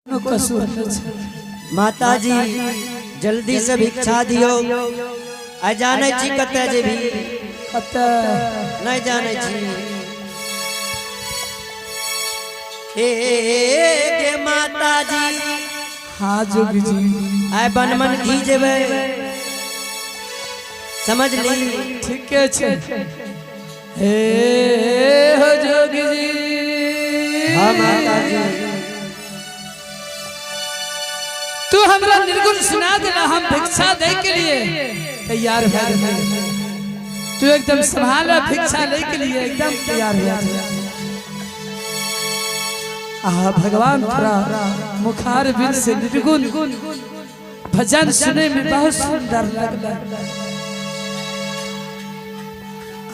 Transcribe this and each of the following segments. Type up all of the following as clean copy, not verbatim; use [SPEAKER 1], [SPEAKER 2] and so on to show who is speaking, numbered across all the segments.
[SPEAKER 1] कोनो कसूर नहि छै।
[SPEAKER 2] माताजी जल्दी से भिक्षा दियो। आ जानै छी कतऽ जेबही?
[SPEAKER 1] कतऽ?
[SPEAKER 2] नहि जानै छी। हे गे माताजी।
[SPEAKER 1] हाँ जोगी जी।
[SPEAKER 2] आइ बनमन घी जेबै, समझली?
[SPEAKER 1] ठीके छै। हे हो जोगी जी।
[SPEAKER 2] हाँ माताजी।
[SPEAKER 1] तू हमरा निर्गुण सुना देला, हम भिक्षा दे के लिए तैयार भए गेलियै। तू एकदम संभाल, भिक्षा ले के लिए एकदम तैयार हो जा। आहा भगवान, थोड़ा मुखार बिन से निर्गुण भजन सुने में बहुत सुंदर लगला।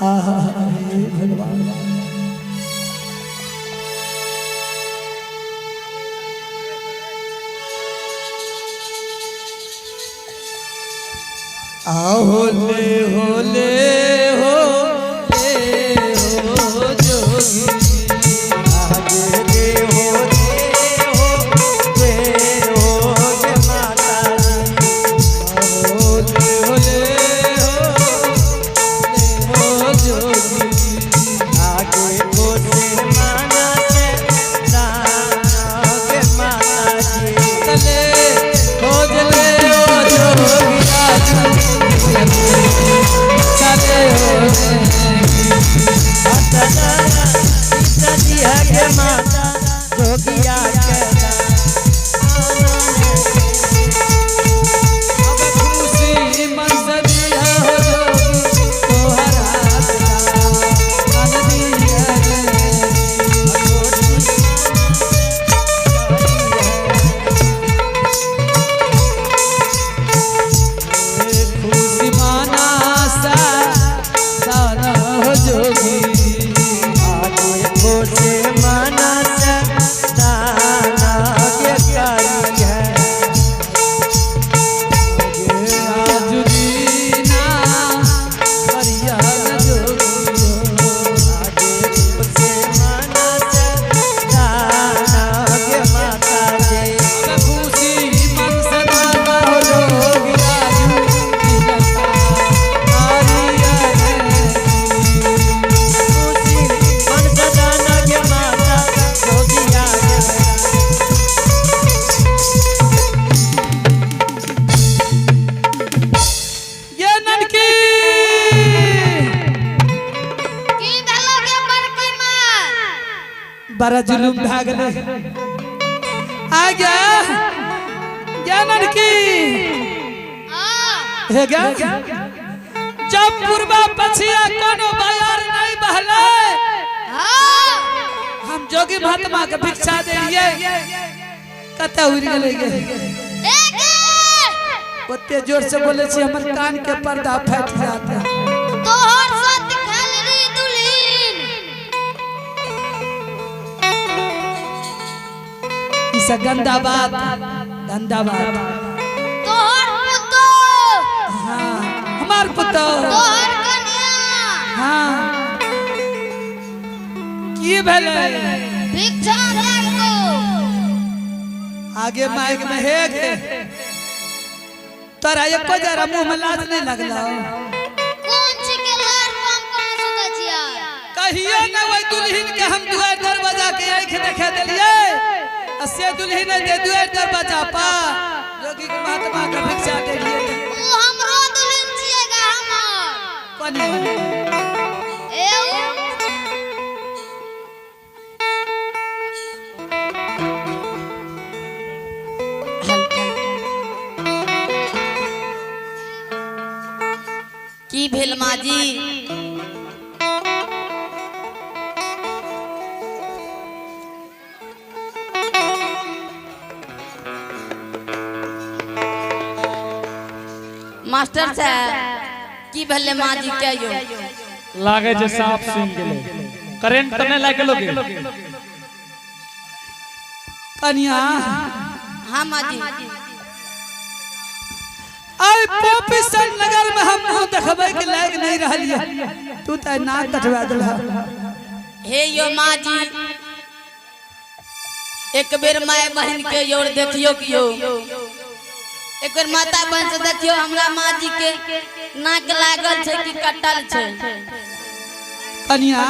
[SPEAKER 1] आहा हे भगवान। आ होले होले हो ले हो जोगी।
[SPEAKER 2] आगे दे हो दे हो दे हो गे माताजी।
[SPEAKER 1] होले होले हो ले हो जोगी।
[SPEAKER 2] आगे कोसे मानस दान गे माताजी।
[SPEAKER 1] तले खोज ले ओ जोगी राजू, चले हो
[SPEAKER 2] गे माता जोगिया के
[SPEAKER 1] अब खुशी मन से दिया हो जोगी तोहर हाथ दान दिया रे। खुशी माना सा दान हो जोगी।
[SPEAKER 2] आगे कोसे मानस दान गे करी है।
[SPEAKER 1] आजुदीना करिया जोगी।
[SPEAKER 2] आगे कोसे मानस दान गे माताजी।
[SPEAKER 1] खुशी मन से दान हो जोगी राजू करिया रे।
[SPEAKER 2] खुशी मन दान गे माता जोगिया के।
[SPEAKER 1] ये ननकी।
[SPEAKER 3] की भेलो गे बड़की माँ?
[SPEAKER 1] बड़ा जुलुम भए गेलै। आ गया ये ननकी।
[SPEAKER 3] हाँ।
[SPEAKER 1] हे गे, जब पूर्वा पछिया कोनो बयार नहीं बहले,
[SPEAKER 3] हाँ।
[SPEAKER 1] हम जोगी महात्मा के भिक्षा दे लिए, कतऽ उड़ि गेलै गे?
[SPEAKER 3] ए गे।
[SPEAKER 1] ओते जोर से बोले छी, हमर कान के पर्दा फाटि जाता।
[SPEAKER 3] तोहर साथ खेल री दुल्हीन।
[SPEAKER 1] ई सब गंदा बात, गंदा बात।
[SPEAKER 3] तोहर पुतोह।
[SPEAKER 1] हाँ, हमार पुतोह।
[SPEAKER 3] तोहर कन्या।
[SPEAKER 1] हाँ, की भेलै?
[SPEAKER 3] भिक्षा देलको।
[SPEAKER 1] आगे माइक में हे गे, तोरा एको जरा मुंह में लाज नहीं लगलो?
[SPEAKER 3] कोन छी के लार कम कहाँ सुतै छियै?
[SPEAKER 1] कहियो न वही दुल्हन के हम दुआर दरवाजा के आँख देखे देलिए, आ से दुल्हन दे दुआर दरवाजा पा जोगी के महात्मा के भिक्षा देलिए।
[SPEAKER 3] उ हमरो दुल्हन छियै गा हमर।
[SPEAKER 1] कोने?
[SPEAKER 3] ए उ।
[SPEAKER 4] की भेल माँ जी? मास्टर साहब, की भेलै माँ जी कहियो?
[SPEAKER 5] लागे छै साफ सुनि गेलै। करेंट तऽ नहि लागि गेलो गे?
[SPEAKER 1] कनिया।
[SPEAKER 4] हाँ माँ जी।
[SPEAKER 1] आई पोपीसन नगर में हम मुंह देखबै के लायक नहीं रहलिए, तू त नाक कटवा देलह।
[SPEAKER 4] हे यो माँ जी। एक बेर my बहन के your देखियो कियो, एक बेर माता बहन से देखियो हमरा माँ जी के नाक लागल छै कि कटल छै।
[SPEAKER 1] कनिया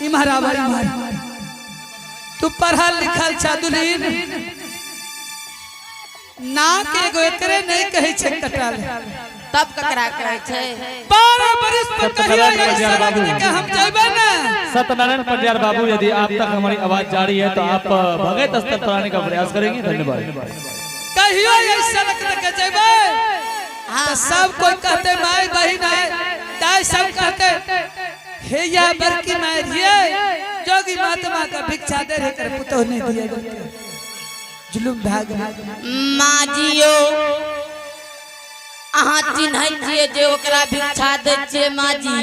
[SPEAKER 1] इम्हर आवा, इम्हर। तू पढ़ल लिखल छा दुल्हीन, नाक एगो एकरे नहीं कहै छै कटल।
[SPEAKER 4] तब ककरा कहै छै?
[SPEAKER 1] 12 बरिस पर कहियो
[SPEAKER 5] सत्यनारायण
[SPEAKER 1] ऐसा
[SPEAKER 5] पंडियार बाबू।
[SPEAKER 1] के हम जइबै ना।
[SPEAKER 5] सत्यनारायण पंडियार बाबू, यदि आप तक हमारी आवाज जा रही है तो आप भगत स्तर पर आने का प्रयास करेंगे। धन्यवाद।
[SPEAKER 1] कहियो ऐसा के जइबै
[SPEAKER 4] हाँ
[SPEAKER 1] तो सब कोई कहते माय बहिन है, ताई सब कहते हे या बड़की माय रिये जोगी महात्मा का भिक्षा दे रहे कर पुतोह नहीं दिए गए। जुलुम भाग।
[SPEAKER 4] माँ जी यो, अहाँ चिन्है छियै जे ओकरा भिक्षा दै छियै माँ जी?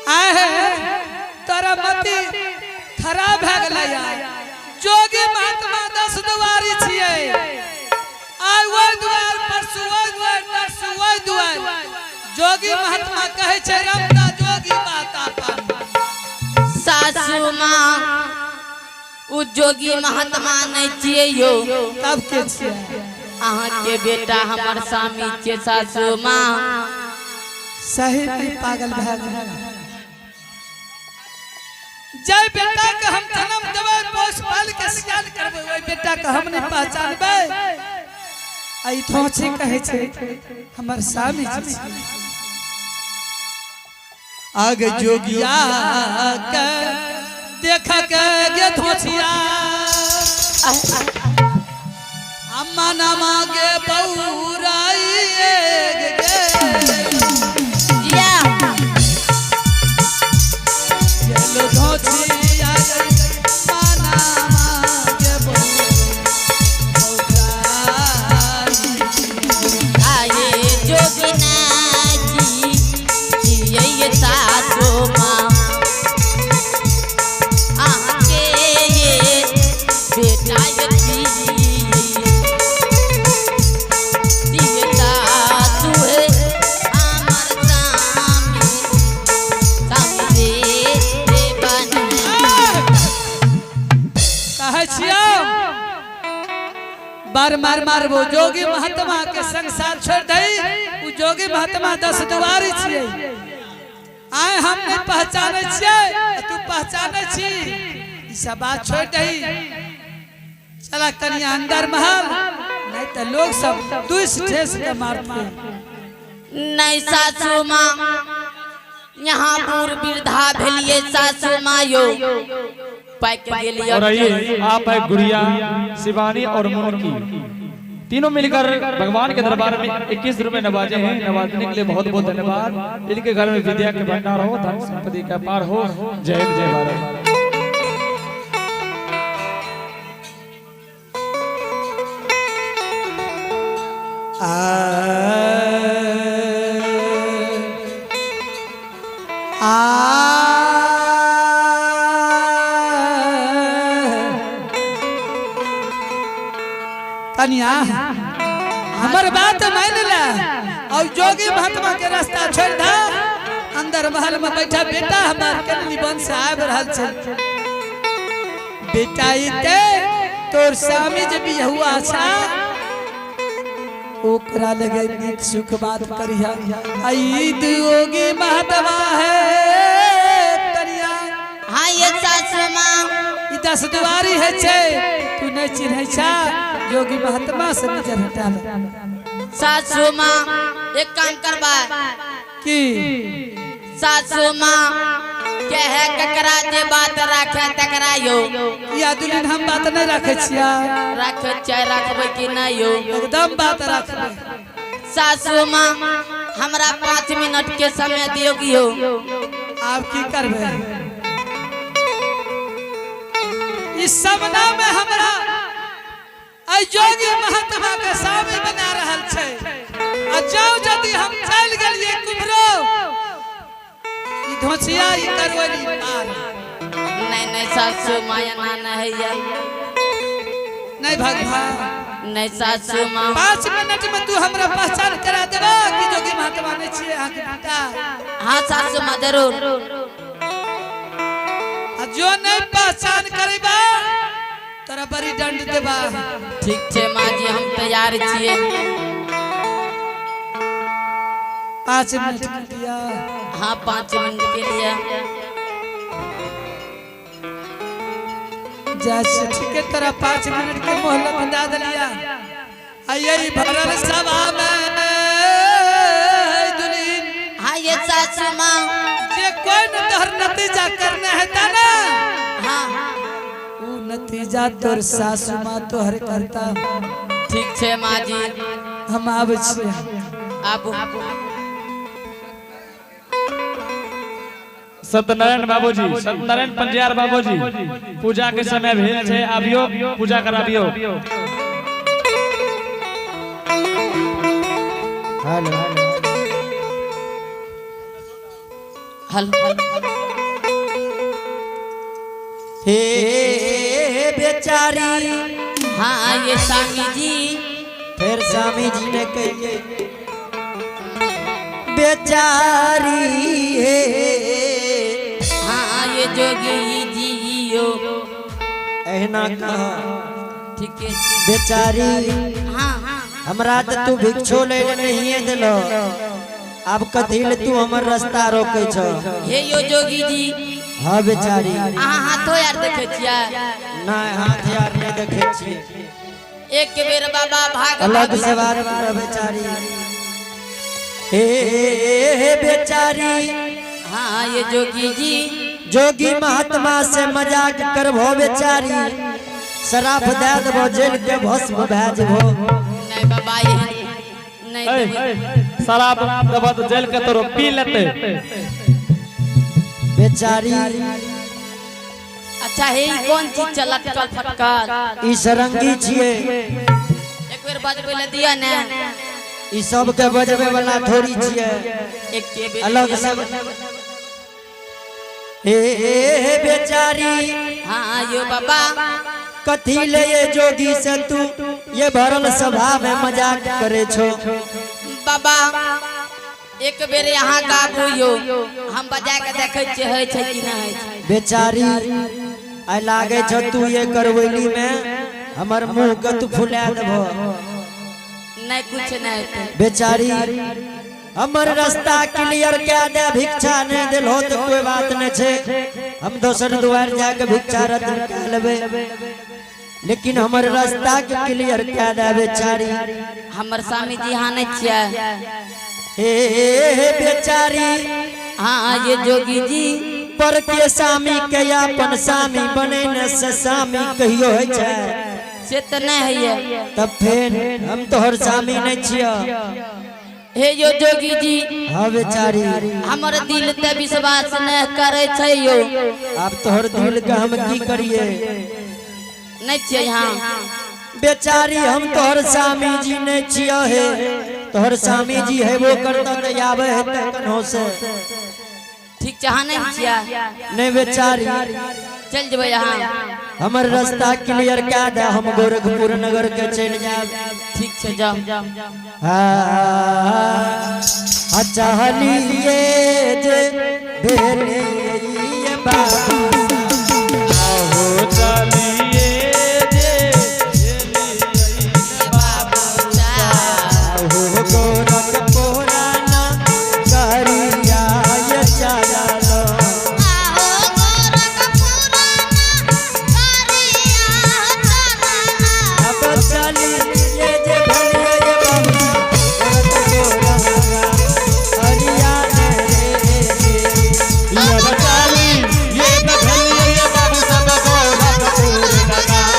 [SPEAKER 1] आए है तोरा मति खराब भए गेलै यार। जोगी महात्मा 10 दुआरी छियै, आइ ओहि दुआर, परसू ओहि दुआर, तरसू ओहि दुआर। जोगी महात्मा कहै छै रमता जोगी माता पानी।
[SPEAKER 4] सासू माँ, उ जोगी महात्मा नहीं छियै यो।
[SPEAKER 1] तब के छियै?
[SPEAKER 4] अहाँ के बेटा हमर स्वामी छियै सासू माँ।
[SPEAKER 1] सही में पागल भए गेल। जय बेटा के हम जन्म देबै, पोस पाल के सियान करबै, ओहि बेटा के हम नहीं पहचानबै। आ ई थोछी कहै छै हमर स्वामी जी छियै। आग जोगिया के देख के गे धोछिया, अम्मा नमा गे बौराई गे।
[SPEAKER 4] जिया।
[SPEAKER 1] गेलो धोछिया माना गे बौराई।
[SPEAKER 4] आये जोगी नाची छियै सासू माँ, अहाँ के ये बेटा ये छियै सासू हे हमर स्वामी, स्वामी रे बना।
[SPEAKER 1] कहै छियौ बार मार मारबो जोगी महात्मा के संसार छोड़ दई। उ जोगी महात्मा 10 दुआरी छियै, आए हम नहीं पहचानै छियै आ तू पहचानै छी। ई सब बात छोड़ दही, चला कनिया अंदर महल, नहीं तो लोग सब दुस ठेस के मारते।
[SPEAKER 4] नहीं सासू माँ, यहाँ बूढ़ वृद्धा भेलिए सासू माँ यो, पाकि गेलिए।
[SPEAKER 5] और आइए आप है गुड़िया, शिवानी और मुनकी, तीनों मिलकर भगवान के दरबार में 21 रुपए नवाजे हैं। नवाजने के लिए बहुत बहुत धन्यवाद। इनके घर में विद्या के भंडार हो, धन संपत्ति का पार हो। जय हिंद, जय भारत।
[SPEAKER 1] आ आ कनिया हमर बात मान ले और जोगी महात्मा के रास्ता छोड़ दा। अंदर महल में बैठा बेटा हमार कनली बन से आबि रहल छै। बेटा इते तोर स्वामी जे बिहुआ छा ओकरा लगे नीक सुख बात करिहा। आई जोगी महात्मा है कनिया।
[SPEAKER 4] हाँ ये सासू माँ।
[SPEAKER 1] ई 10 दुआरी है छै, तू नहीं चिन्है छा, जोगी महात्मा से नजर हटा ले।
[SPEAKER 4] सासू माँ एक काम करबा।
[SPEAKER 1] की?
[SPEAKER 4] सासू माँ कहे ककरा जे बात राखे तकरा यो।
[SPEAKER 1] या दुल्हन हम बात नहीं रखे छिया।
[SPEAKER 4] राखे चाहे राखबै कि नहीं यो?
[SPEAKER 1] एकदम बात राखबै।
[SPEAKER 4] सासू माँ हमरा 5 मिनट के समय दियो कि यो।
[SPEAKER 1] आप की करबै? इस सपना में हमरा आई जोगी महात्मा के स्वामी बना रहल छै। आ जाओ यदि हम चल गेलिए कुम्हरो, ई धोसिया ई करवली पार।
[SPEAKER 4] नहीं नहीं सासू माँ ना नहीं है।
[SPEAKER 1] नहीं भगवान।
[SPEAKER 4] नहीं सासू माँ।
[SPEAKER 1] 5 मिनट में तू हमरा पहचान करा देबा कि जोगी महात्मा नहीं छिए अहाँ के बेटा?
[SPEAKER 4] हाँ सासू माँ जरूर।
[SPEAKER 1] आ जो नहीं पहचान करेबा तोरा बड़ी दंड देबा।
[SPEAKER 4] ठीक छै माँ जी, हम तैयार छियै।
[SPEAKER 1] 5 मिनट के लिया।
[SPEAKER 4] हाँ, 5 मिनट के लिए।
[SPEAKER 1] जैसे ठीक है, तोरा 5 मिनट के मोहलत दे दिलिया। आई भरल सभा में दुल्हन।
[SPEAKER 4] हाँ ये सासू माँ।
[SPEAKER 1] जे कोई न तोहर नतीजा करने है ता ना,
[SPEAKER 4] हाँ
[SPEAKER 1] ऊ नतीजा तोर सासू माँ तोहर करता।
[SPEAKER 4] ठीक छै माँ जी।
[SPEAKER 1] हम आबै छियै।
[SPEAKER 4] आबू।
[SPEAKER 5] सत्यनारायण बाबूजी, सत्यनारायण पंजियार बाबूजी, पूजा के समय भेल छै, आबियो पूजा कराबियो।
[SPEAKER 2] हेलो।
[SPEAKER 4] हल।
[SPEAKER 2] हे बेचारी।
[SPEAKER 4] हाँ ये स्वामी जी।
[SPEAKER 2] फिर स्वामी जी ने कही बेचारी हे।
[SPEAKER 4] हाँ ये जोगी जी यो।
[SPEAKER 2] एहना कहा।
[SPEAKER 4] ठीक है।
[SPEAKER 2] बेचारी।
[SPEAKER 4] हाँ।
[SPEAKER 2] हमरा तो तू भिक्षो ले नहीं दिलो, अब कथी ले तू हमर रास्ता रोके छो?
[SPEAKER 4] हे यो जोगी जी।
[SPEAKER 2] हाँ बेचारी।
[SPEAKER 4] अहाँ हाथो यार देखे छियै?
[SPEAKER 2] नहीं, हाथ यार नहीं देखे छियै।
[SPEAKER 4] एक बेर बाबा भाग
[SPEAKER 2] अलग से बात कर बेचारी। हे हे बेचारी।
[SPEAKER 4] हाँ ये जोगी जी।
[SPEAKER 2] जोगी महात्मा से मजाक करबो बेचारी, शराब दे देबो, जेल के भस्म भए जेबो।
[SPEAKER 4] नहीं बाबा, ये नहीं देबै।
[SPEAKER 5] शराब देबो तो जेल के तोरो पी लेते।
[SPEAKER 2] बेचारी।
[SPEAKER 4] अच्छा हे, ई कोन चीज चलत कल फटकल?
[SPEAKER 2] ई सरंगी छियै।
[SPEAKER 4] एक बेर बजबै ले दिया ने।
[SPEAKER 2] ई सब के बजबे वाला थोड़ी छियै।
[SPEAKER 4] एक के बेर।
[SPEAKER 2] अलग से। हे हे बेचारी।
[SPEAKER 4] हाँ यो बाबा।
[SPEAKER 2] कथी ले ये जोगी से तू ये भरल सभा में मजाक करे छो?
[SPEAKER 4] बाबा, एक बेर यहाँ गाबू यो, हम बजा के देखे छियै होइ छै कि नहि होइ छै।
[SPEAKER 2] बेचारी, आइ लागे छो तू ये करवैली में हमर मुंह के तू फुला देबो।
[SPEAKER 4] नहीं, कुछ नहीं होतै।
[SPEAKER 2] बेचारी, हमर रास्ता क्लियर कए दे। भिक्षा नहीं दिलो तो कोई बात नहीं छे, हम दोसर दुआर जाके भिक्षा रत्न कए लेबै, लेकिन हमर रास्ता के क्लियर कए दे बेचारी।
[SPEAKER 4] हमर स्वामी जी यहाँ नहीं छियै?
[SPEAKER 2] हे हे बेचारी।
[SPEAKER 4] हाँ ये जोगी जी।
[SPEAKER 2] पर के सामी के अपन सामी बनेने से सामी कहियो होइ छै?
[SPEAKER 4] से तऽ नहि होइए।
[SPEAKER 2] तब फेर हम तोहर सामी नहीं छियो।
[SPEAKER 4] हे यो जोगी जी।
[SPEAKER 2] हाँ बेचारी।
[SPEAKER 4] हमर दिल ते विश्वास नहीं करे छै यो।
[SPEAKER 2] आब तोहर दिल के हम की करिए?
[SPEAKER 4] नहीं छियै यहाँ?
[SPEAKER 2] बेचारी, हम तोहर स्वामी जी नहीं छियो। हे, तोहर स्वामी जी है वो करता तो आवे है कन्हो से।
[SPEAKER 4] ठीक छै, अहाँ नहीं छियै?
[SPEAKER 2] नहीं बेचारी।
[SPEAKER 4] चल जेबै यहाँ।
[SPEAKER 2] हमर रास्ता क्लियर कए दे, हम गोरखपुर नगर के चलि जायब।
[SPEAKER 4] ठीक छै, जाओ।
[SPEAKER 2] हाँ, चलिए जे भेलिए बाबू।
[SPEAKER 5] आहो चलिए जे
[SPEAKER 2] आहो गोरखपुर नगरिया ये चललो।
[SPEAKER 3] आहो गोरखपुर नगरिया चलना।
[SPEAKER 2] अब चलिए जे भेलिए बाबू गोरखपुर नगरिया रे।
[SPEAKER 5] अब चलिए भेलिए बाबू सब गोरखपुर नगर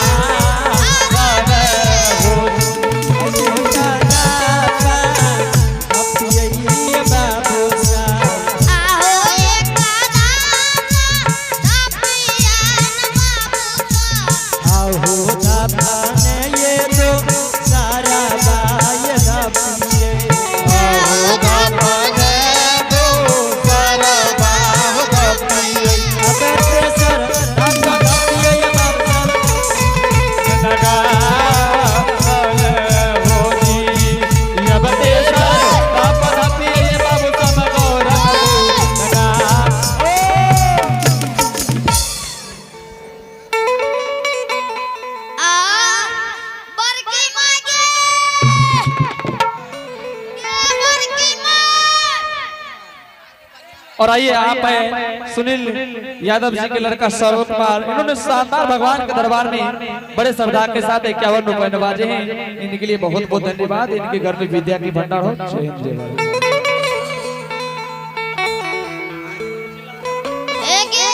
[SPEAKER 5] हो।
[SPEAKER 3] आहो एक दाना पियान बाबू सा।
[SPEAKER 5] आहो दापने दो सारा बाह दपिए नगर हो जी। अब तेसर ताप दपिए बाबू सब गोरखपुर नगर। और आइए आप है सुनील यादव जी के लड़का सौरभ कुमार, इन्होंने शानदार भगवान के दरबार में बड़े श्रद्धा के साथ 51 रुपए नवाजे हैं। इनके लिए बहुत बहुत धन्यवाद। इनके घर में विद्या की भंडार हो। जय हिंद, जय भारत।
[SPEAKER 3] एगे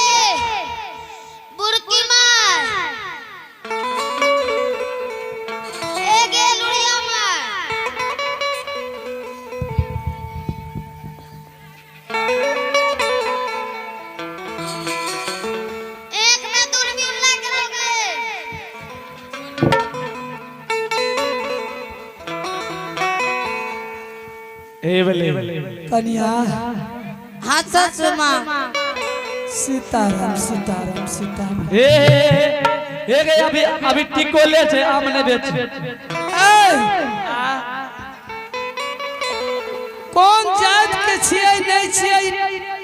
[SPEAKER 3] बुड़की मार, एगे लुड़िया मार। एक में दूरबीन लाग गेल।
[SPEAKER 5] ए बले
[SPEAKER 1] कनिया।
[SPEAKER 4] हाँ सासू माँ।
[SPEAKER 1] सीताराम सीताराम सीताराम।
[SPEAKER 5] ए ए ए अभी अभी टिकोले छे, आम ने बेच।
[SPEAKER 1] ए, कोन जात के छियै नहीं छियै,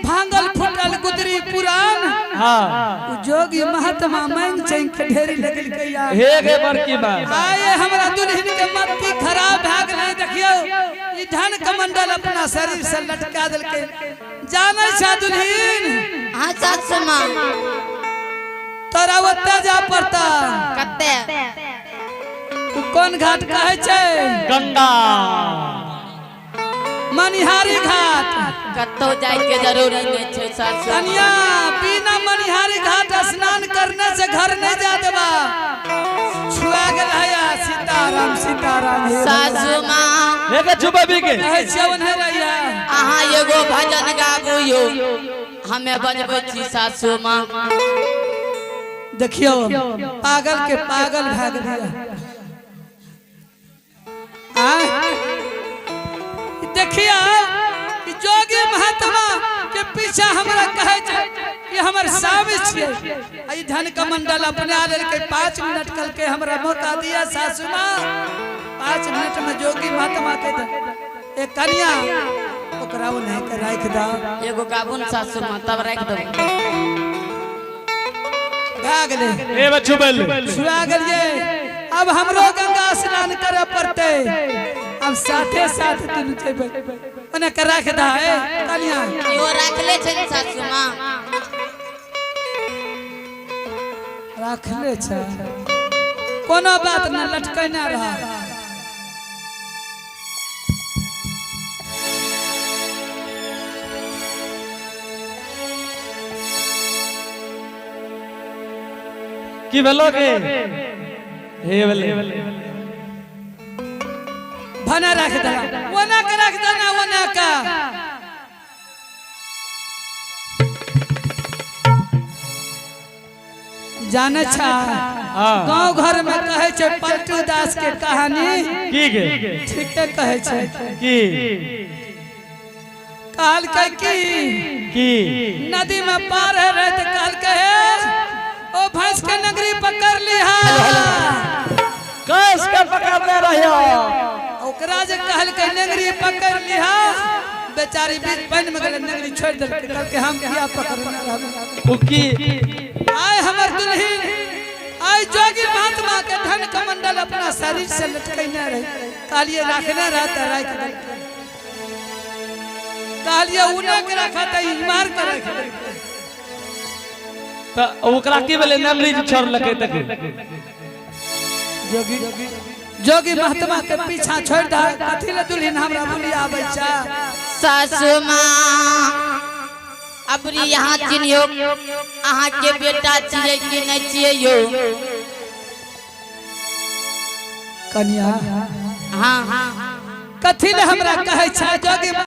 [SPEAKER 1] भांगल फूटल गुदरी पुरान।
[SPEAKER 5] हाँ।
[SPEAKER 1] उ जोगी महात्मा मांग चैंग के ढेरी लगल कैया।
[SPEAKER 5] हे गे बड़की माँ।
[SPEAKER 1] आए हमरा दुल्हन के मत्ती खराब भए गेलै, देखियौ ई धन कमंडल अपना शरीर से लटका देलकै। जानै छै दुल्हन?
[SPEAKER 4] हाँ सासू माँ।
[SPEAKER 1] तोरा ओतऽ जा पड़ता।
[SPEAKER 4] कते?
[SPEAKER 1] तू कोन घाट कहै छै?
[SPEAKER 5] गंगा।
[SPEAKER 1] मनिहारी घाट।
[SPEAKER 4] कतौ जाय के जरूरी नहीं छै सासू।
[SPEAKER 1] कनिया, बिना मनिहारी घाट स्नान करने से घर नहीं जा देबा। छुआ गेल है। सीताराम सीताराम हे।
[SPEAKER 4] सासू माँ।
[SPEAKER 5] हे गे चुपबी के।
[SPEAKER 1] कहै छियै ओन्हे रहिया।
[SPEAKER 4] अहाँ एगो भजन गाबू यौ, हमे बजबै छी सासू माँ।
[SPEAKER 1] देखियौ, पागल के पागल भए गेल। आ देखियौ, ई जोगी महात्मा के पीछा हमरा कहै छै कि हमर स्वामी छियै, आ ई धन कमंडल अपने आ लेलकै। 5 मिनट कलकै हमरा मौका दिया सासू माँ। 5 मिनट में जोगी महात्मा के दे। ए कनिया, ओकरा ओ नहीं के राखि दा।
[SPEAKER 4] एगो गाबू ने सासू माँ, तब राखि देबै।
[SPEAKER 1] भए गेलै।
[SPEAKER 5] ए बच्चू बल।
[SPEAKER 1] छुआ गेलियै, अब हमरो गंगा स्नान करे पड़तै। अब साथे साथ दुनू जेबै। ओने के राख दा। ए कनिया।
[SPEAKER 4] इहो राखले छै ने सासू माँ।
[SPEAKER 1] राखले छै, कोनो बात न, लटकैने रह।
[SPEAKER 5] की भेलो के हे बले?
[SPEAKER 1] भने राख दा, ओना के राख दा ना, ओना का। जाने छा?
[SPEAKER 5] हाँ।
[SPEAKER 1] गांव घर में कहै छै पलटू दास के कहानी।
[SPEAKER 5] की गे?
[SPEAKER 1] ठीके कहै छै।
[SPEAKER 5] की?
[SPEAKER 1] कहलकै की?
[SPEAKER 5] की?
[SPEAKER 1] नदी में पार है रहे तो कहलकै, हे ओ भैंस के नगरी पकड़ लिहा।
[SPEAKER 5] कस के पकड़ने रहियो।
[SPEAKER 1] ओकरा जे कहलकै नगरी पकड़ लिहा, बेचारी बीच पानि में गेलै, नगरी छोड़ देलकै। कहलकै हम किया पकड़ने रहबै।
[SPEAKER 5] उ की?
[SPEAKER 1] आय हमर दुल्हन आय जोगी महात्मा के धन कमंडल अपना शरीर से लटकैने रहे। कहलिए रखने रहता, राख देलकै। कहलिए उने के रखा त ई मार के रख देलकै।
[SPEAKER 5] त ओकरा की भेलै नमरी जे छोड़लकै तक?
[SPEAKER 1] जोगी जोगी महात्मा के पीछा छोड़ दा। कथी ले दुल्हन हमरा बोली आबै छै?
[SPEAKER 4] सासू माँ, अबरी यहाँ चिन्हियो, अहाँ के बेटा छियै कि नहीं छियै यौ?
[SPEAKER 1] कनिया।
[SPEAKER 4] हाँ।
[SPEAKER 1] कथी ले हमरा कहै छै जोगी?